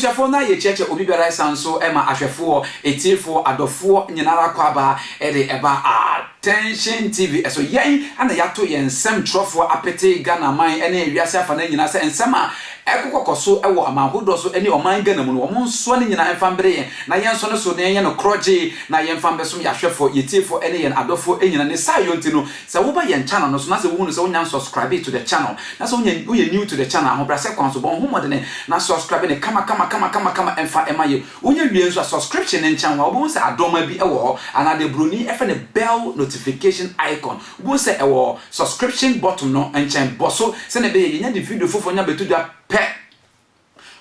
Ebusuafoɔ, na yɛkyerɛkyerɛ obi biara, ɛsan so ɛma ahwɛfoɔ, etiefoɔ, adɔfoɔ nyinara kɔ aba ɛde ɛba Attention TV ɛso. Yɛn ana yɛato yɛn nsɛm twerɛfoɔ apete Ghana man ɛne wiase afa no nyinaa sɛ nsɛm a ɛkokɔkɔ so ɛwɔ aman ahodoɔ so ɛne ɔman Ghana mu no, wɔn nsoa no nyinaa ɛmfa mbere yɛn na yɛn nso no so na yɛnyɛ no korɔgye na yɛmfa mbɛsom yɛn ahwɛfoɔ, yɛtiefoɔ ɛne yɛn adɔfoɔ nyinaa. Ne saa yɔ nti no, sɛ woba yɛn channel no so na sɛ wohunu sɛ wonya subscribe to the channel na sɛ wonya woyɛ new to the channel, ahobrɛasɛ kwan so, bɔn ho mmɔdene na subscribe ne kama kama kama kama kama ɛmfa ɛma yɛ. Wonya wie nso a, subscription ne nkyɛn hɔ a, wobɛhu sɛ adɔma bi ɛwɔ hɔ anaa de broni ɛfɛ ne bell notification icon. Wobɛhu sɛ ɛwɔ subscription button no nkyɛn. Bɔ so sɛnea ɛbɛyɛ yɛnya de video foforɔ nya bɛto dwa pɛ,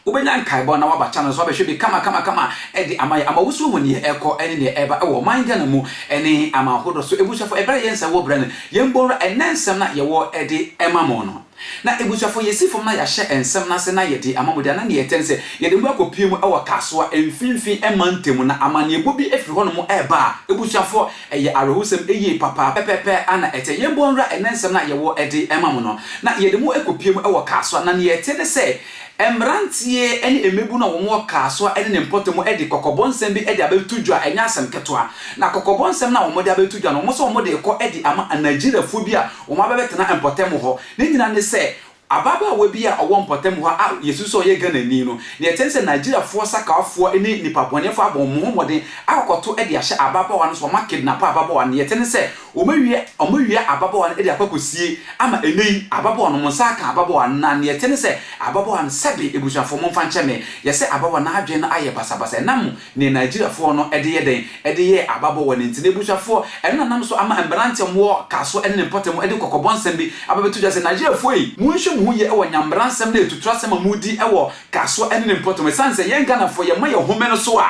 wobɛnya nkaebɔ na waba channel so wabɛhwɛ bi kama kama kama ɛde ama yɛ, ama woso hu neɛ ɛkɔ ɛne neɛ ɛba ɛwɔ ɔman Ghana mu ɛne ama ahodoɔ so. Ebusuafo, ɛbɛrɛ yɛn nsa wɔ brɛ no, yɛn bɔ ɛnɛ nsɛm na yɛwɔ ɛde ɛma mo no. Na ebusuafo, yɛsi fam na yɛahyɛ nsɛm n'ase na yɛde ama mo deɛ, na neɛ ɛtɛn sɛ yɛde mu akɔpie mu ɛwɔ Kasoa Mfimfini ɛma ntɛmu, na amanneɛbɔ bi efiri hɔnom ɛɛba a, ebusuafo, ɛyɛ awerɛhosɛm ɛyie papa pɛpɛpɛ ana ɛtɛ. Yɛn bɔ nwura ɛnɛ nsɛm na yɛwɔ ɛde ɛma mo no, na yɛde mu akɔpie mu ɛwɔ Kasoa, na neɛ ɛtɛ ne sɛ mmeranteɛ ne mmebu no a wɔwɔ Kasoa ne ne mpɔtam de kɔkɔbɔ nsɛm bi de abɛto dwa. Ɛnyɛ asɛm ketewa, na kɔkɔbɔ nsɛm no a wɔde abɛto dwa no, wɔn nso wɔde kɔ de ama Nigeriafoɔ bi a wɔn abɛbɛtena mpɔtam hɔ. Ne nyinaa ne sɛ ababaawa bi a ɔwɔ mpɔtam hɔ a yɛsu sɛ ɔyɛ Ghanani no, nea ɛkyɛn sɛ Nigeriafoɔ sakawafoɔ ne nipa bɔnefoɔ abɔ wɔn ho mmɔden akɔkɔto de ahyɛ ababaawa no so, wɔn akidnap ababaawa no. Nea ɛkyɛn sɛ wɔn awie ababaawa no de akɔ akɔsie ama ɛnɛ yi ababaawa no, wɔn nsa aka ababaawa no. Na nea ɛkyɛn sɛ ababaawa no, sɛbe ebusuafoɔ, mo mfa nkyɛn me, yɛsɛ ababaawa no adwene no ayɛ basabasa ɛnam ne Nigeriafoɔ no de yɛ dɛn de yɛ ababaawa no. Nti na ebusuafoɔ, ɛno nanam so ama mmeranteɛ wɔ Kaso ne ne mpɔtam de kɔkɔbɔ nsɛm bi abɛbɛto dwa sɛ, Nigeriafoɔ yi, monhwɛ mo ho yie wɔ nyambra nsɛm ne etutu asɛm a modi wɔ Kaso ne ne mpɔtam, ɛsiane sɛ yɛn Ghanafoɔ yɛma yɛn home no so a,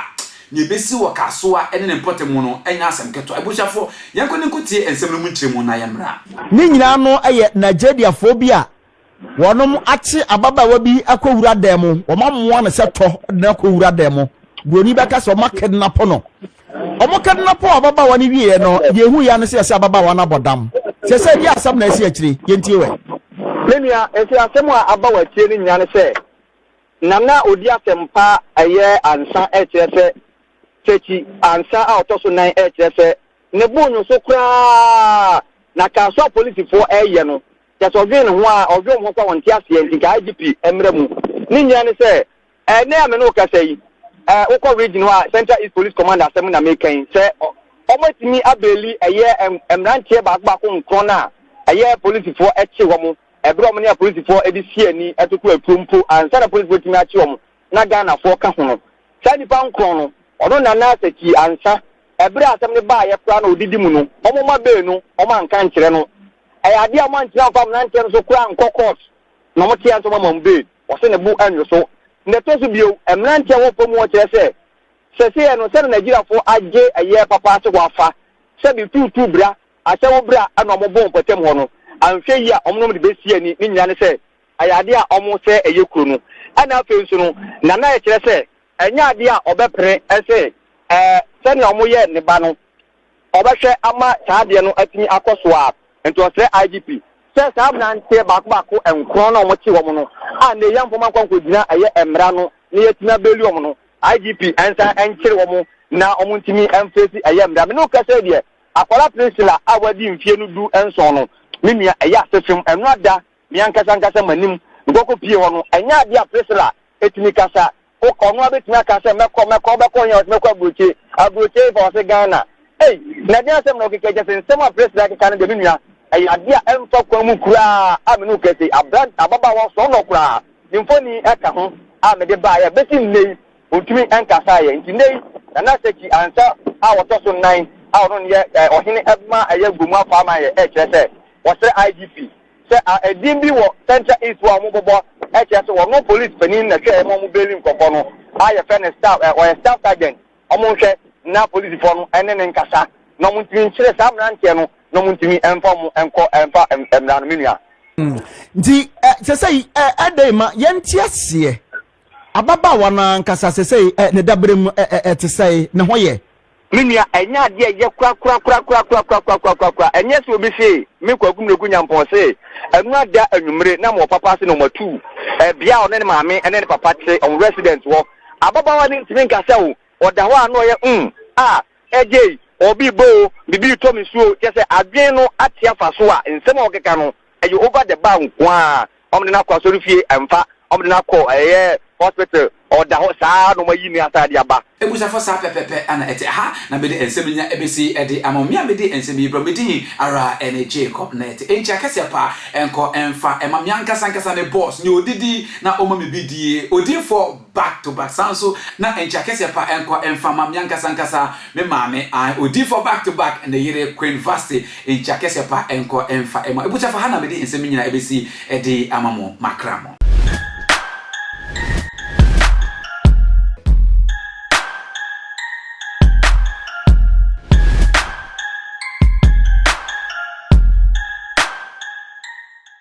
nea ebesi wɔ Kasoa ne ne mpɔtam mu no ɛnyɛ asɛm ketewa. Abusuafoɔ, yɛnkɔ ne nkotie nsɛm no mu nkyerɛ na yɛmmra. Ne nyinaa no yɛ Nigeriafoɔ bi a wɔnom akye ababaawa bi akɔwura dan mu. Wɔn amoa no sɛ tɔ de no akɔwura dan mu. Buroni bɛka sɛ wɔn akidnap no. Wɔn kidnap ababaawa no wieɛ no, yɛhu ya no sɛ yɛsɛ ababaawa no abɔ dam sɛ di asɛm na ɛsi akyire. Yɛntie wɛ. Me nua, nti asɛm a aba wɔ akyire no nyinaa ne sɛ Nana odi asɛmpa ɛyɛ ansa ɛkyerɛ sɛ Kyekyi ansa a ɔtɔ so nan ɛkyerɛ sɛ ne bo nyo so koraa na Kasoa polisifoɔ ɛyɛ no kyɛ sɛ ɔdwen ne ho a ɔdwen ho kora wɔnte aseɛ. Nti nka IGP mmerɛ mu ne nyinaa ne sɛ ɛnɛ a me ne wo kasa yi, wokɔ region hɔ a, Central East Police Command asɛm na meka yi sɛ ɔmo atumi abail ɛyɛ mmeranteɛ baako baako nkron no a ɛyɛ polisifoɔ ɛkye wɔn ɛberɛ ɔmo ne apolisifoɔ de si ani ɛtoto atuo mpo ansa na polisifoɔ tumi akye wɔn. Na Ghanafoɔ ka ho no, saa nipa nkron no, ɔno Nana Asakyi ansa ɛberɛ a asɛm no baayɛ koraa na odidi mu no, ɔmo ma bail no, ɔmo anka nkyerɛ no. Ɛyɛ adeɛ a ɔmo ankyerɛ amfa mmeranteɛ no so koraa nkɔ court na ɔmo tea nso ɔmo ama ɔmo bail. Ɔsɛ ne bo ɛnwo so. Na ɛtɔ so bio, mmeranteɛ wɔ fam hɔ kyerɛ sɛ sɛsɛɛ no, sɛde Nigeriafoɔ agye ɛyɛ papa ase hɔ afa sɛbi tuutuu bra ahyɛwo bra ɛna ɔmo bɔ mpɔtam hɔ no, anhwɛ yi a ɔmo nom de bɛsi ani. Ne nyinaa ne sɛ ɛyɛ adeɛ a ɔmo sɛ ɛyɛ kuro no. Ɛna afei nso no, Nana ɛkyerɛ sɛ ɛnyɛ adeɛ a ɔbɛpere ɛsɛ sɛnea ɔmo yɛ ne ba no, ɔbɛhwɛ ama saa adeɛ no atumi akɔ so a. Nti ɔsrɛ IGP sɛ saa mmeranteɛ baako baako nkron na ɔmo kye wɔn no a ne yɛn mfɔma nkɔ nkɔgyina ɛyɛ mmara no na yɛtumi abail wɔn no, IGP nsa nkyere wɔn na wɔn ntumi mfesi ɛyɛ mmara. Mene kasa deɛ, akwadaa Priscilla a wadi mfie no 17 no, me nua, ɛyɛ ase fam. Ɛno ada me ankasa ankasa m'anim nkɔkɔ pie hɔ no, ɛnyɛ adeɛ a Priscilla etumi kasa. Ɔno abɛtumi aka sɛ mɛkɔ, mɛkɔ, wobɛkɔ yɛn? Ɔsɛ mɛkɔ aburokye. Aburokye fa? Ɔsɛ Ghana. Ei, na ɛdeɛ asɛm na ɔkeka kyɛ sɛ nsɛm a Priscilla keka no deɛ, me nua, ɛyɛ adeɛ a ɛmfa kwan mu koraa a me ne wo kɛse abran ababaawa sɔɔ koraa ne mfoni ɛka ho a mede baeɛ bɛsi nnɛ yi, ɔntumi ɛnkasaeɛ. Nti nnɛ yi Nana Sɛkyi ansa a wɔtɔ so nnan a ɔno no yɛ ɔhene ɛma ɛyɛ Gomu afa ama yɛ ɛkyerɛ sɛ wɔsrɛ IGP sɛ ɛdin bi wɔ Central East hɔ a wɔn bɔbɔ ɛkyerɛ sɛ wɔn police panin na hwɛ ɛma wɔn bail nkɔkɔ no a yɛfrɛ no staff ɔyɛ staff sergeant. Wɔn nhwɛ na polisifoɔ no ɛne ne nkasa na wɔn ntumi nkyerɛ saa mmeranteɛ no na wɔn ntumi ɛmfa wɔn nkɔ ɛmfa mmara no, me nua. Nti ɛ sɛ sɛ ɛ ɛdɛn ma yɛnte aseɛ, ababaawa no ankasa sɛ ɛ ne dabere mu ɛ ɛ ɛte sɛ ne ho yɛ? Me nua, ɛnyɛ adeɛ ɛyɛ korakorakorakorakorakorakorakora. Ɛnyɛ sɛ obi se me Kwaku Mmireku Nyampɔn se ɛnu ada anwummere na ma ɔpapa ase na ɔmatu ɛbea a ɔne ne maame ɛne ne papa te, ɔmo resident hɔ. Ababaawa no ntumi nka sɛ o, ɔda hɔ a na ɔyɛ mm a, ɛgyei, ɔbi bɔ o, biribi retɔ me so o, kyerɛ sɛ adwene no ate afa so a nsɛm a ɔkeka no ɛyɛ over the bar nko ara. Wɔde no akɔ asɔrefie ɛmfa, wɔde no akɔ ɛyɛ hospital, ɔda hɔ saa na wɔayi ne asan de aba. Abusuafo saa pɛpɛpɛ na ɛte. Ɛha na mede nsɛm yi nya besi de ama mo. Me a mede nsɛm yi brɛ mo, me din ara ne Jacob Nete. Enti akɛseɛ pa nkɔ mfa mma me ankasa ankasa me boss, nea ɔdidi na ɔma me bi die, odiyifoɔ back to back. Saa nso na nkyia kɛseɛ pa nkɔ mfa mma me ankasa ankasa me maame, ae, odiyifoɔ back to back, ne yere Queen Vasti. Nkyia kɛseɛ pa nkɔ mfa mma. Abusuafo, ha na mede nsɛm yi nyinaa besi de ama mo. Makra mo.